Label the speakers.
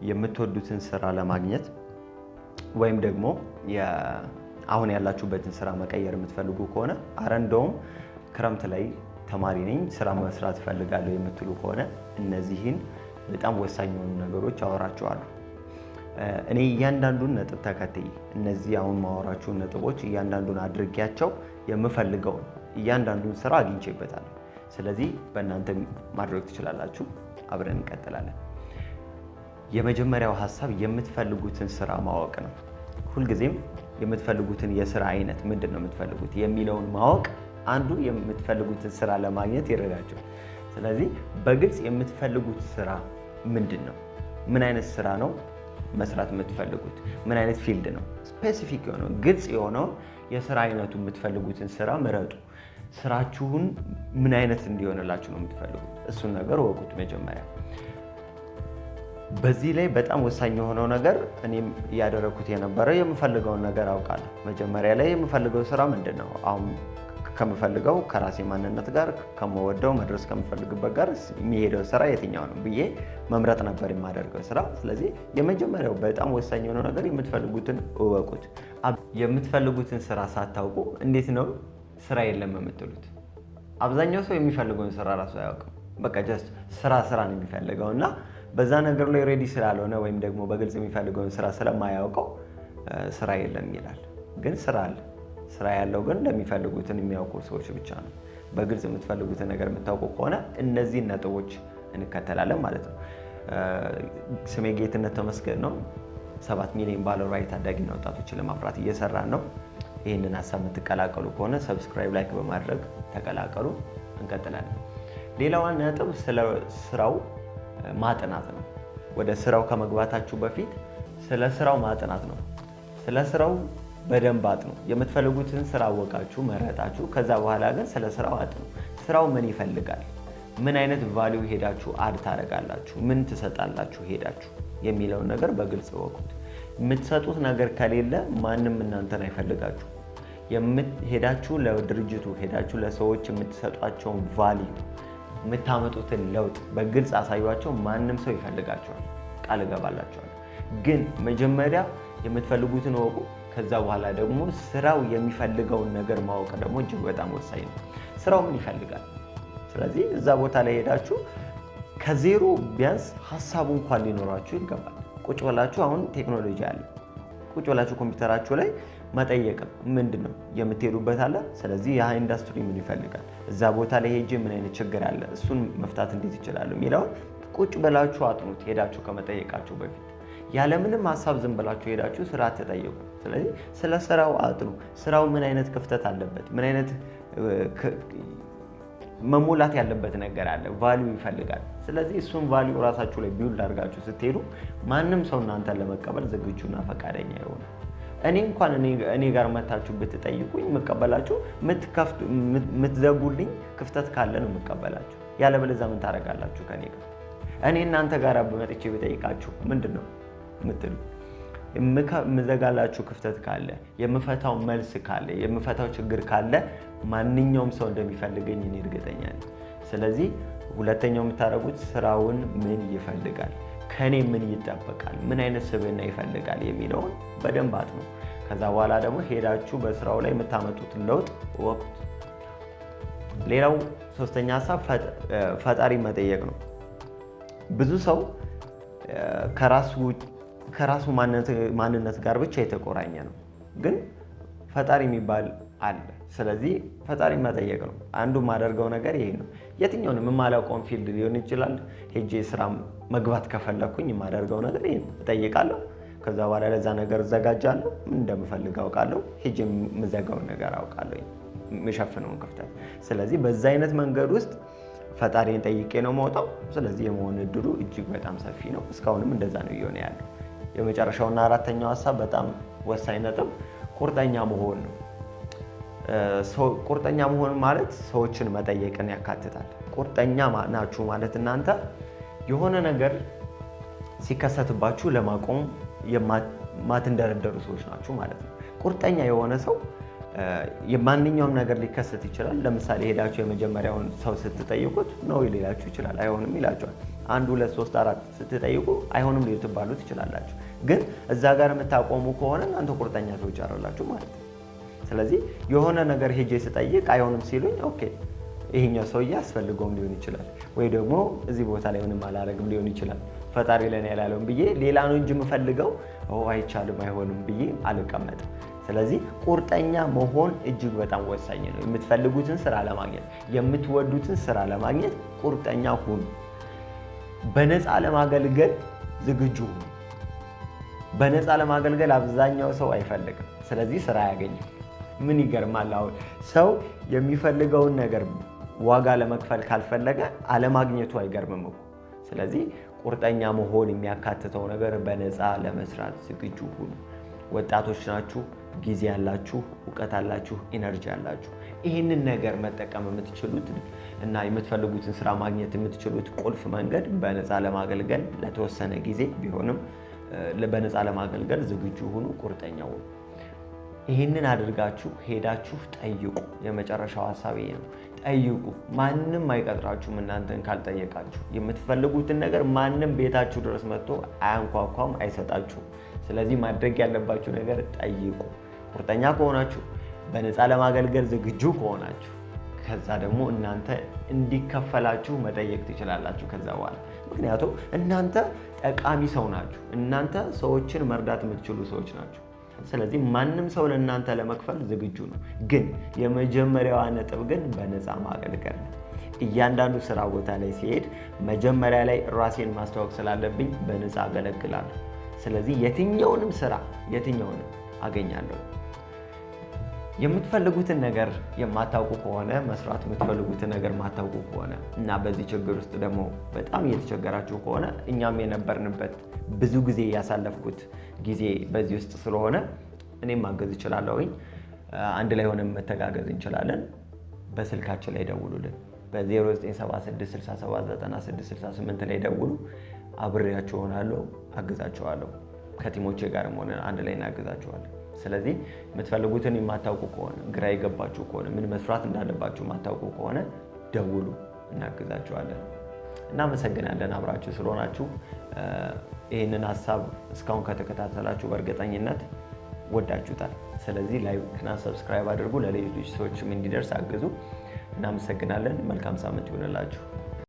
Speaker 1: የምትወዱትን ስራ ለማግኘት ወይም ደግሞ አሁን ያላችሁበትን ስራ መቀየር የምትፈልጉ ከሆነ፣ አረ እንደውም ክረምት ላይ ተማሪ ነኝ፣ ስራ መስራት እፈልጋለሁ የምትሉ ከሆነ እነዚህን በጣም ወሳኝ የሆኑ ነገሮች አወራችኋለሁ። እኔ እያንዳንዱን ነጥብ ተከትዬ፣ እነዚህ አሁን ማወራችሁን ነጥቦች እያንዳንዱን አድርጌያቸው የምፈልገውን እያንዳንዱን ስራ አግኝቼበታለሁ። ስለዚህ በእናንተ ማድረግ ትችላላችሁ። አብረን እንቀጥላለን። የመጀመሪያው ሀሳብ የምትፈልጉትን ስራ ማወቅ ነው። ሁልጊዜም የምትፈልጉትን የስራ አይነት፣ ምንድን ነው የምትፈልጉት የሚለውን ማወቅ አንዱ የምትፈልጉትን ስራ ለማግኘት ይረዳችኋል። ስለዚህ በግልጽ የምትፈልጉት ስራ ምንድን ነው? ምን አይነት ስራ ነው መስራት የምትፈልጉት? ምን አይነት field ነው? Specific የሆነውን፣ ግልጽ የሆነውን የስራ አይነቱ፣ የምትፈልጉትን ስራ ምረጡ። ስራችሁን ምን አይነት እንዲሆንላችሁ ነው የምትፈልጉት? እሱን ነገር እወቁት መጀመሪያ። በዚህ ላይ በጣም ወሳኝ የሆነው ነገር እኔም እያደረግኩት የነበረው የምፈልገውን ነገር አውቃለሁ። መጀመሪያ ላይ የምፈልገው ስራ ምንድን ነው? አሁን ከምፈልገው ከራሴ ማንነት ጋር፣ ከምወደው፣ መድረስ ከምፈልግበት ጋር የሚሄደው ስራ የትኛው ነው ብዬ መምረጥ ነበር የማደርገው ስራ። ስለዚህ የመጀመሪያው በጣም ወሳኝ የሆነው ነገር የምትፈልጉትን እወቁት። የምትፈልጉትን ስራ ሳታውቁ እንዴት ነው ስራ የለም የምትሉት? አብዛኛው ሰው የሚፈልገውን ስራ ራሱ አያውቅም። በቃ just ስራ ስራ ነው የሚፈልገው እና በዛ ነገር ላይ ready ስላልሆነ ወይም ደግሞ በግልጽ የሚፈልገውን ስራ ስለማያውቀው ስራ የለም ይላል። ግን ስራ አለ። ስራ ያለው ግን እንደሚፈልጉትን የሚያውቁ ሰዎች ብቻ ነው። በግልጽ የምትፈልጉትን ነገር የምታውቁ ከሆነ እነዚህን ነጥቦች እንከተላለን ማለት ነው። ስሜ ጌትነት ተመስገን ነው። 7 ሚሊዮን ባለራዕይ ታዳጊና ወጣቶችን ለማፍራት እየሰራን ነው። ይህንን ሀሳብ የምትቀላቀሉ ከሆነ subscribe፣ like በማድረግ ተቀላቀሉ። እንቀጥላለን። ሌላዋ ነጥብ ስለ ስራው ማጥናት ነው። ወደ ስራው ከመግባታችሁ በፊት ስለ ስራው ማጥናት ነው። ስለ ስራው በደንብ አጥኑ። የምትፈልጉትን ስራ አወቃችሁ፣ መረጣችሁ። ከዛ በኋላ ግን ስለ ስራው አጥኑ። ስራው ምን ይፈልጋል? ምን አይነት value ሄዳችሁ add ታደርጋላችሁ? ምን ትሰጣላችሁ ሄዳችሁ የሚለውን ነገር በግልጽ እወቁት። የምትሰጡት ነገር ከሌለ ማንም እናንተን አይፈልጋችሁ። ሄዳችሁ ለድርጅቱ፣ ሄዳችሁ ለሰዎች የምትሰጧቸውን value፣ የምታመጡትን ለውጥ በግልጽ አሳዩዋቸው። ማንም ሰው ይፈልጋችኋል፣ ቃል እገባላችኋለሁ። ግን መጀመሪያ የምትፈልጉትን እወቁ። ከዛ በኋላ ደግሞ ስራው የሚፈልገውን ነገር ማወቅ ደግሞ እጅግ በጣም ወሳኝ ነው። ስራው ምን ይፈልጋል? ስለዚህ እዛ ቦታ ላይ ሄዳችሁ ከዜሮ ቢያንስ ሀሳቡ እንኳን ሊኖራችሁ ይገባል። ቁጭ ብላችሁ፣ አሁን ቴክኖሎጂ አለ። ቁጭ ብላችሁ ኮምፒውተራችሁ ላይ መጠየቅ፣ ምንድን ነው የምትሄዱበት አለ። ስለዚህ ያ ኢንዱስትሪ ምን ይፈልጋል፣ እዛ ቦታ ላይ ሄጄ ምን አይነት ችግር አለ፣ እሱን መፍታት እንዴት ይችላሉ የሚለውን ቁጭ ብላችሁ አጥኑት። ሄዳችሁ ከመጠየቃችሁ በፊት ያለምንም ሀሳብ ዝም ብላችሁ ሄዳችሁ ስራ አትጠይቁ። ስለዚህ ስለ ስራው አጥኑ። ስራው ምን አይነት ክፍተት አለበት፣ ምን አይነት መሞላት ያለበት ነገር አለ፣ value ይፈልጋል። ስለዚህ እሱን value ራሳችሁ ላይ build አድርጋችሁ ስትሄዱ ማንም ሰው እናንተን ለመቀበል ዝግጁና ፈቃደኛ ይሆናል። እኔ እንኳን እኔ ጋር መታችሁ ብትጠይቁኝ የምቀበላችሁ የምትዘጉልኝ ክፍተት ካለ ነው የምቀበላችሁ። ያለበለዚያ ምን ታደርጋላችሁ ከኔ ጋር? እኔ እናንተ ጋር መጥቼ ብጠይቃችሁ ምንድን ነው የምትሉ? የምዘጋላችሁ ክፍተት ካለ፣ የምፈታው መልስ ካለ፣ የምፈታው ችግር ካለ ማንኛውም ሰው እንደሚፈልገኝ እኔ እርግጠኛ ነኝ። ስለዚህ ሁለተኛው የምታደርጉት ስራውን ምን ይፈልጋል፣ ከኔ ምን ይጠበቃል፣ ምን አይነት ስብዕና ይፈልጋል የሚለውን በደንብ አጥኑ። ከዛ በኋላ ደግሞ ሄዳችሁ በስራው ላይ የምታመጡትን ለውጥ እወቁት። ሌላው ሶስተኛ ሀሳብ ፈጣሪ መጠየቅ ነው። ብዙ ሰው ከራሱ ማንነት ጋር ብቻ የተቆራኘ ነው፣ ግን ፈጣሪ የሚባል አለ። ስለዚህ ፈጣሪ መጠየቅ ነው። አንዱ የማደርገው ነገር ይሄ ነው። የትኛውንም የማላውቀውን field ሊሆን ይችላል፣ ሄጄ ስራ መግባት ከፈለግኩኝ የማደርገው ነገር ይሄ ነው። እጠይቃለሁ። ከዛ በኋላ ለዛ ነገር እዘጋጃለሁ። ምን እንደምፈልግ አውቃለሁ። ሄጄ የምዘጋውን ነገር አውቃለሁ፣ የምሸፍነውን ክፍተት። ስለዚህ በዛ አይነት መንገድ ውስጥ ፈጣሪን ጠይቄ ነው የምወጣው። ስለዚህ የመሆን እድሉ እጅግ በጣም ሰፊ ነው። እስካሁንም እንደዛ ነው እየሆነ ያለው። የመጨረሻውና አራተኛው ሀሳብ፣ በጣም ወሳኝ ነጥብ፣ ቁርጠኛ መሆን ነው። ቁርጠኛ መሆን ማለት ሰዎችን መጠየቅን ያካትታል። ቁርጠኛ ናችሁ ማለት እናንተ የሆነ ነገር ሲከሰትባችሁ ለማቆም የማትንደረደሩ ሰዎች ናችሁ ማለት ነው። ቁርጠኛ የሆነ ሰው ማንኛውም ነገር ሊከሰት ይችላል። ለምሳሌ ሄዳችሁ የመጀመሪያውን ሰው ስትጠይቁት no ሊላችሁ ይችላል፣ አይሆንም ይላችኋል። 1 2 3 4 ስትጠይቁ አይሆንም ልትባሉ ትችላላችሁ። ግን እዛ ጋር የምታቆሙ ከሆነ እናንተ ቁርጠኛ ሰዎች አይደላችሁ ማለት ነው። ስለዚህ የሆነ ነገር ሄጄ ስጠይቅ አይሆንም ሲሉኝ okay ይሄኛው ሰውዬ አስፈልገውም ሊሆን ይችላል፣ ወይ ደግሞ እዚህ ቦታ ላይ ምንም አላረግም ሊሆን ይችላል፣ ፈጣሪ ለኔ ያላለውም ብዬ ሌላ ነው እንጂ የምፈልገው አይቻልም አይሆንም ብዬ አልቀመጥም። ስለዚህ ቁርጠኛ መሆን እጅግ በጣም ወሳኝ ነው። የምትፈልጉትን ስራ ለማግኘት፣ የምትወዱትን ስራ ለማግኘት ቁርጠኛ ሁኑ። በነፃ ለማገልገል ዝግጁ ሁኑ። በነፃ ለማገልገል አብዛኛው ሰው አይፈልግም። ስለዚህ ስራ አያገኝም። ምን ይገርማል፣ አሁን ሰው የሚፈልገውን ነገር ዋጋ ለመክፈል ካልፈለገ አለማግኘቱ አይገርምም እኮ። ስለዚህ ቁርጠኛ መሆን የሚያካትተው ነገር በነፃ ለመስራት ዝግጁ ሁኑ። ወጣቶች ናችሁ፣ ጊዜ ያላችሁ፣ እውቀት አላችሁ፣ energy አላችሁ። ይህንን ነገር መጠቀም የምትችሉት እና የምትፈልጉትን ስራ ማግኘት የምትችሉት ቁልፍ መንገድ በነፃ ለማገልገል ለተወሰነ ጊዜ ቢሆንም በነፃ ለማገልገል ዝግጁ ሁኑ፣ ቁርጠኛ ሁኑ። ይህንን አድርጋችሁ ሄዳችሁ ጠይቁ። የመጨረሻው ሀሳብ ይሄ ነው። ጠይቁ። ማንም አይቀጥራችሁም እናንተን ካልጠየቃችሁ። የምትፈልጉትን ነገር ማንም ቤታችሁ ድረስ መጥቶ አያንኳኳም፣ አይሰጣችሁም። ስለዚህ ማድረግ ያለባችሁ ነገር ጠይቁ። ቁርጠኛ ከሆናችሁ፣ በነፃ ለማገልገል ዝግጁ ከሆናችሁ፣ ከዛ ደግሞ እናንተ እንዲከፈላችሁ መጠየቅ ትችላላችሁ ከዛ በኋላ። ምክንያቱም እናንተ ጠቃሚ ሰው ናችሁ። እናንተ ሰዎችን መርዳት የምትችሉ ሰዎች ናችሁ። ስለዚህ ማንም ሰው ለእናንተ ለመክፈል ዝግጁ ነው። ግን የመጀመሪያዋ ነጥብ ግን በነፃ ማገልገል ነው። እያንዳንዱ ስራ ቦታ ላይ ሲሄድ መጀመሪያ ላይ ራሴን ማስተዋወቅ ስላለብኝ በነፃ አገለግላለሁ። ስለዚህ የትኛውንም ስራ የትኛውንም አገኛለሁ። የምትፈልጉትን ነገር የማታውቁ ከሆነ፣ መስራት የምትፈልጉትን ነገር የማታውቁ ከሆነ እና በዚህ ችግር ውስጥ ደግሞ በጣም እየተቸገራችሁ ከሆነ፣ እኛም የነበርንበት ብዙ ጊዜ ያሳለፍኩት ጊዜ በዚህ ውስጥ ስለሆነ እኔም ማገዝ እችላለሁኝ። አንድ ላይ ሆነን መተጋገዝ እንችላለን። በስልካችን ላይ ደውሉልን። በ0976679668 ላይ ደውሉ። አብሬያችሁ እሆናለሁ፣ አግዛችኋለሁ። ከቲሞቼ ጋርም ሆነን አንድ ላይ እናግዛችኋለን። ስለዚህ የምትፈልጉትን የማታውቁ ከሆነ፣ ግራ የገባችሁ ከሆነ፣ ምን መስራት እንዳለባችሁ የማታውቁ ከሆነ ደውሉ፣ እናግዛችኋለን። እናመሰግናለን አብራችሁ ስለሆናችሁ። ይህንን ሀሳብ እስካሁን ከተከታተላችሁ በእርግጠኝነት ወዳችሁታል። ስለዚህ like እና subscribe አድርጉ፣ ለሌሎች ሰዎችም እንዲደርስ አግዙ። እናመሰግናለን። መልካም ሳምንት ይሆንላችሁ።